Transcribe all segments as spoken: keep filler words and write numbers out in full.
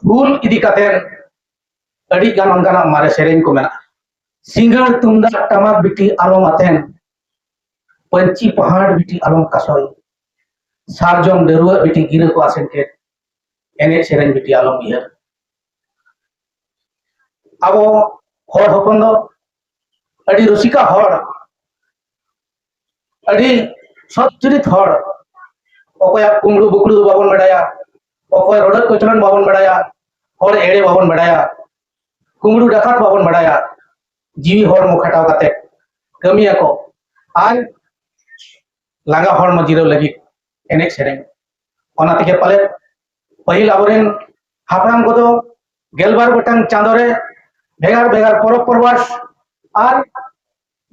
ᱦᱩᱞ ᱤᱫᱤ ᱠᱟᱛᱮ ᱟᱹᱰᱤ ᱜᱟᱱ ᱚᱱᱠᱟᱱᱟᱜ ᱢᱟᱨᱮ ᱥᱮᱨᱮᱧ ᱠᱚ ᱢᱮᱱᱟᱜᱼᱟ᱾ ᱥᱤᱸᱜᱟᱹᱲ ᱛᱩᱢᱫᱟᱜ ᱴᱟᱢᱟᱠ ᱵᱤᱴᱤ ᱟᱞᱚᱢ ᱟᱛᱮᱱ, ᱯᱟᱹᱧᱪᱤ ᱯᱟᱦᱟᱲ ᱵᱤᱴᱤ ᱟᱞᱚᱢ ᱠᱟᱥᱚᱭ, ᱥᱟᱨᱡᱚᱢ ᱰᱟᱹᱨᱩᱣᱟᱹᱜ ᱵᱤᱴᱤ ᱜᱤᱨᱟᱹ ᱠᱚ ᱟᱥᱮᱱ ᱠᱮᱫ, ᱮᱱᱮᱡ ᱥᱮᱨᱮᱧ ᱵᱤᱴᱤ ᱟᱞᱚᱢ ᱩᱭᱦᱟᱹᱨ᱾ ᱟᱵᱚ ᱦᱚᱲ ᱦᱚᱯᱚᱱ ᱫᱚ ᱟᱹᱰᱤ ᱨᱩᱥᱤᱠᱟ ᱦᱚᱲ, ᱟᱹᱰᱤ ᱥᱚᱛ ᱪᱩᱨᱤᱛ ᱦᱚᱲ᱾ ᱚᱠᱚᱭᱟᱜ ᱠᱩᱢᱵᱽᱲᱩ ᱵᱩᱠᱲᱩ ᱫᱚ ᱵᱟᱵᱚᱱ ᱵᱟᱲᱟᱭᱟ, ᱚᱠᱚᱭ ᱨᱚᱰᱚᱡ ᱠᱚᱪᱞᱚᱱ ᱵᱟᱵᱚᱱ ᱵᱟᱲᱟᱭᱟ, ᱦᱚᱲ ᱮᱲᱮ ᱵᱟᱵᱚᱱ ᱵᱟᱲᱟᱭᱟ, ᱠᱩᱢᱵᱽᱲᱩ ᱰᱟᱠᱟᱛ ᱵᱟᱵᱚᱱ ᱵᱟᱲᱟᱭᱟ᱾ ᱡᱤᱣᱤ ᱦᱚᱲᱢᱚ ᱠᱷᱟᱴᱟᱣ ᱠᱟᱛᱮ ᱠᱟᱹᱢᱤᱭᱟᱠᱚ ᱟᱨ ᱞᱟᱸᱜᱟ ᱦᱚᱲᱢᱚ ᱡᱤᱨᱟᱹᱣ ᱞᱟᱹᱜᱤᱫ ᱮᱱᱮᱡ ᱥᱮᱨᱮᱧ᱾ ᱚᱱᱟ ᱛᱮᱜᱮ ᱯᱟᱞᱮ ᱯᱟᱹᱦᱤᱞ ᱟᱵᱚᱨᱮᱱ ᱦᱟᱯᱲᱟᱢ ᱠᱚᱫᱚ ᱜᱮᱞᱵᱟᱨ ᱜᱚᱴᱟᱝ ᱪᱟᱸᱫᱳ ᱨᱮ ᱵᱷᱮᱜᱟᱨ ᱵᱷᱮᱜᱟᱨ ᱯᱚᱨᱚᱵᱽ ᱯᱚᱨᱵᱟᱥ ᱟᱨ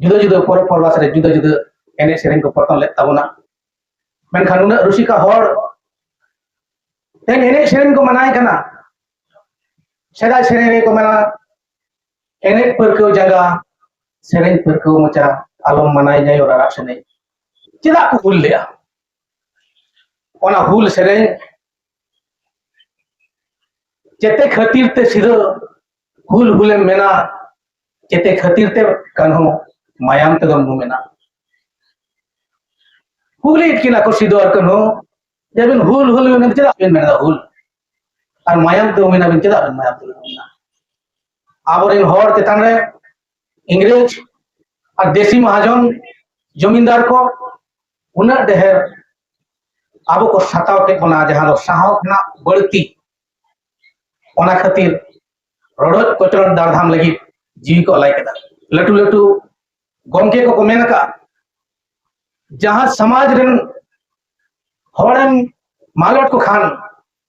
ᱡᱩᱫᱟᱹ ᱡᱩᱫᱟᱹ ᱯᱚᱨᱚᱵᱽ ᱯᱚᱨᱵᱟᱥ ᱨᱮ ᱡᱩᱫᱟᱹ ᱡᱩᱫᱟᱹ ᱮᱱᱮᱡ ᱥᱮᱨᱮᱧ ᱠᱚ ᱯᱚᱛᱚᱱ ᱞᱮᱫ ᱛᱟᱵᱚᱱᱟ᱾ ᱢᱮᱱᱠᱷᱟᱱ ᱩᱱᱟᱹᱜ ᱨᱩᱥᱤᱠᱟ ᱦᱚᱲ ᱛᱮᱦᱮᱧ ᱮᱱᱮᱡ ᱥᱮᱨᱮᱧ ᱠᱚ ᱢᱟᱱᱟᱭ ᱠᱟᱱᱟ, ᱥᱮᱫᱟᱭ ᱥᱮᱨᱮᱧ ᱨᱮᱠᱚ ᱢᱮᱱᱟ, ᱮᱱᱮᱡ ᱯᱟᱹᱨᱠᱟᱹᱣ ᱡᱟᱸᱜᱟ, ᱥᱮᱨᱮᱧ ᱯᱟᱹᱨᱠᱟᱹᱣ ᱢᱚᱪᱟ, ᱟᱞᱚᱢ ᱢᱟᱱᱟᱭ ᱧᱟᱭᱚ ᱨᱟᱨᱟᱜ ᱥᱮᱨᱮᱧ᱾ ᱪᱮᱫᱟᱜ ᱠᱚ ᱦᱩᱞ ᱞᱮᱜᱼᱟ? ᱚᱱᱟ ᱦᱩᱞ ᱥᱮᱨᱮᱧ ᱪᱮᱛᱮ ᱠᱷᱟᱹᱛᱤᱨ ᱛᱮ ᱥᱤᱫᱷᱟᱹ ᱦᱩᱞ ᱦᱩᱞᱮᱢ ᱢᱮᱱᱟ, ᱪᱮᱛᱮ ᱠᱷᱟᱹᱛᱤᱨ ᱛᱮ ᱠᱟᱹᱱᱦᱩ ᱢᱟᱭᱟᱢ ᱛᱮᱫᱚᱢ ᱧᱩᱢᱮᱱᱟ? ᱠᱩᱞᱤᱭᱮᱫ ᱠᱤᱱᱟ ᱠᱚ ᱥᱤᱫᱷᱩ ᱟᱨ ᱠᱟᱹᱱᱦᱩ, ᱡᱮ ᱟᱹᱵᱤᱱ ᱦᱩᱞ ᱦᱩᱞ ᱢᱮᱱ ᱪᱮᱫᱟᱜ ᱵᱤᱱ ᱢᱮᱱᱫᱟ ᱦᱩᱞ? ᱟᱨ ᱢᱟᱭᱟᱢ ᱛᱮ ᱩᱢᱮᱱᱟ ᱵᱤᱱ ᱪᱮᱫᱟᱜ ᱵᱤᱱ ᱢᱟᱭᱟᱢ ᱛᱮ ᱩᱢᱮᱱᱟ? ᱟᱵᱚᱨᱮᱱ ᱦᱚᱲ ᱪᱮᱛᱟᱱ ᱨᱮ ᱤᱝᱨᱮᱡᱽ ᱟᱨ ᱫᱮᱥᱤ ᱢᱟᱦᱟᱡᱚᱱ ᱡᱚᱢᱤᱱᱫᱟᱨ ᱠᱚ ᱩᱱᱟᱹᱜ ᱰᱷᱮᱨ ᱟᱵᱚ ᱠᱚ ᱥᱟᱛᱟᱣ ᱠᱮᱫ ᱵᱚᱱᱟ, ᱡᱟᱦᱟᱸ ᱫᱚ ᱥᱟᱦᱟᱣ ᱠᱷᱚᱱᱟᱜ ᱵᱟᱹᱲᱛᱤ᱾ ᱚᱱᱟ ᱠᱷᱟᱹᱛᱤᱨ ᱨᱚᱰᱚᱡ ᱠᱚᱪᱞᱚᱱ ᱫᱟᱲᱫᱷᱟᱢ ᱞᱟᱹᱜᱤᱫ ᱡᱤᱣᱤ ᱠᱚ ᱟᱞᱟᱭ ᱠᱮᱫᱟ᱾ ᱞᱟᱹᱴᱩ ᱞᱟᱹᱴᱩ ᱜᱚᱢᱠᱮ ᱠᱚᱠᱚ ᱢᱮᱱ ᱟᱠᱟᱫᱼᱟ, ᱡᱟᱦᱟᱸ ᱥᱚᱢᱟᱡᱽ ᱨᱮᱱ ᱦᱚᱲᱮᱢ ᱢᱟᱞᱚᱴ ᱠᱚ ᱠᱷᱟᱱ,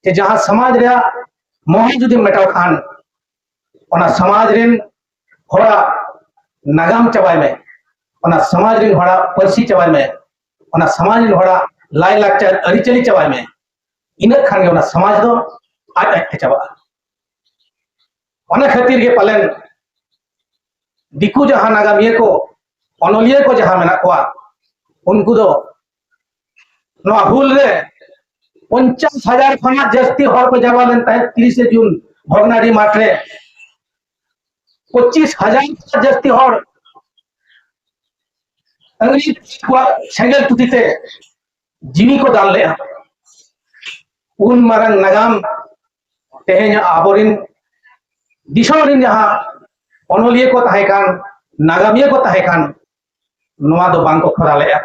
ᱥᱮ ᱡᱟᱦᱟᱸ ᱥᱚᱢᱟᱡᱽ ᱨᱮᱭᱟᱜ ᱢᱚᱦᱚᱞ ᱡᱩᱫᱤᱢ ᱢᱮᱴᱟᱣ ᱠᱷᱟᱱ, ᱚᱱᱟ ᱥᱚᱢᱟᱡᱽ ᱨᱮᱱ ᱦᱚᱲᱟᱜ ᱱᱟᱜᱟᱢ ᱪᱟᱵᱟᱭ ᱢᱮ, ᱚᱱᱟ ᱥᱚᱢᱟᱡᱽ ᱨᱮᱱ ᱦᱚᱲᱟᱜ ᱯᱟᱹᱨᱥᱤ ᱪᱟᱵᱟᱭ ᱢᱮ, ᱚᱱᱟ ᱥᱚᱢᱟᱡᱽ ᱨᱮᱱ ᱦᱚᱲᱟᱜ ᱞᱟᱭᱼᱞᱟᱠᱪᱟᱨ ᱟᱹᱨᱤᱪᱟᱹᱞᱤ ᱪᱟᱵᱟᱭ ᱢᱮ᱾ ᱤᱱᱟᱹᱜ ᱠᱷᱟᱱ ᱜᱮ ᱚᱱᱟ ᱥᱚᱢᱟᱡᱽ ᱫᱚ ᱟᱡ ᱟᱡ ᱛᱮ ᱪᱟᱵᱟᱜᱼᱟ᱾ ᱚᱱᱟ ᱠᱷᱟᱹᱛᱤᱨ ᱜᱮ ᱯᱟᱞᱮᱱ ᱫᱤᱠᱩ ᱡᱟᱦᱟᱸ ᱱᱟᱜᱟᱢᱤᱭᱟᱹ ᱠᱚ, ᱚᱱᱚᱞᱤᱭᱟᱹ ᱠᱚ ᱡᱟᱦᱟᱸ ᱢᱮᱱᱟᱜ ᱠᱚᱣᱟ, ᱩᱱᱠᱩ ᱫᱚ ᱱᱚᱣᱟ ᱦᱩᱞ ᱨᱮ ᱯᱚᱧᱪᱟᱥ ᱦᱟᱡᱟᱨ ᱠᱷᱚᱱᱟᱜ ᱡᱟᱹᱥᱛᱤ ᱦᱚᱲ ᱠᱚ ᱡᱟᱣᱨᱟ ᱞᱮᱱ ᱛᱟᱦᱮᱸᱫ ᱛᱤᱨᱤᱥᱮ ᱡᱩᱱ ᱵᱷᱚᱜᱽᱱᱟᱰᱤ ᱢᱟᱴᱷ ᱨᱮ᱾ ᱯᱚᱸᱪᱤᱥ ᱦᱟᱡᱟᱨ ᱠᱷᱚᱱᱟᱜ ᱡᱟᱹᱥᱛᱤ ᱦᱚᱲ ᱟᱹᱝᱨᱤᱡ ᱠᱚᱣᱟᱜ ᱥᱮᱸᱜᱮᱞ ᱴᱩᱴᱤ ᱛᱮ ᱡᱤᱣᱤ ᱠᱚ ᱫᱟᱱ ᱞᱮᱫᱼᱟ᱾ ᱩᱱ ᱢᱟᱨᱟᱝ ᱱᱟᱜᱟᱢ ᱛᱮᱦᱮᱧ ᱟᱵᱚᱨᱮᱱ ᱫᱤᱥᱚᱢ ᱨᱮᱱ ᱡᱟᱦᱟᱸ ᱚᱱᱚᱞᱤᱭᱟᱹ ᱠᱚ ᱛᱟᱦᱮᱸ ᱠᱟᱱ, ᱱᱟᱜᱟᱢᱤᱭᱟᱹ ᱠᱚ ᱛᱟᱦᱮᱸ ᱠᱟᱱ, ᱱᱚᱣᱟ ᱫᱚ ᱵᱟᱝ ᱠᱚ ᱠᱷᱚᱨᱟ ᱞᱮᱫᱼᱟ᱾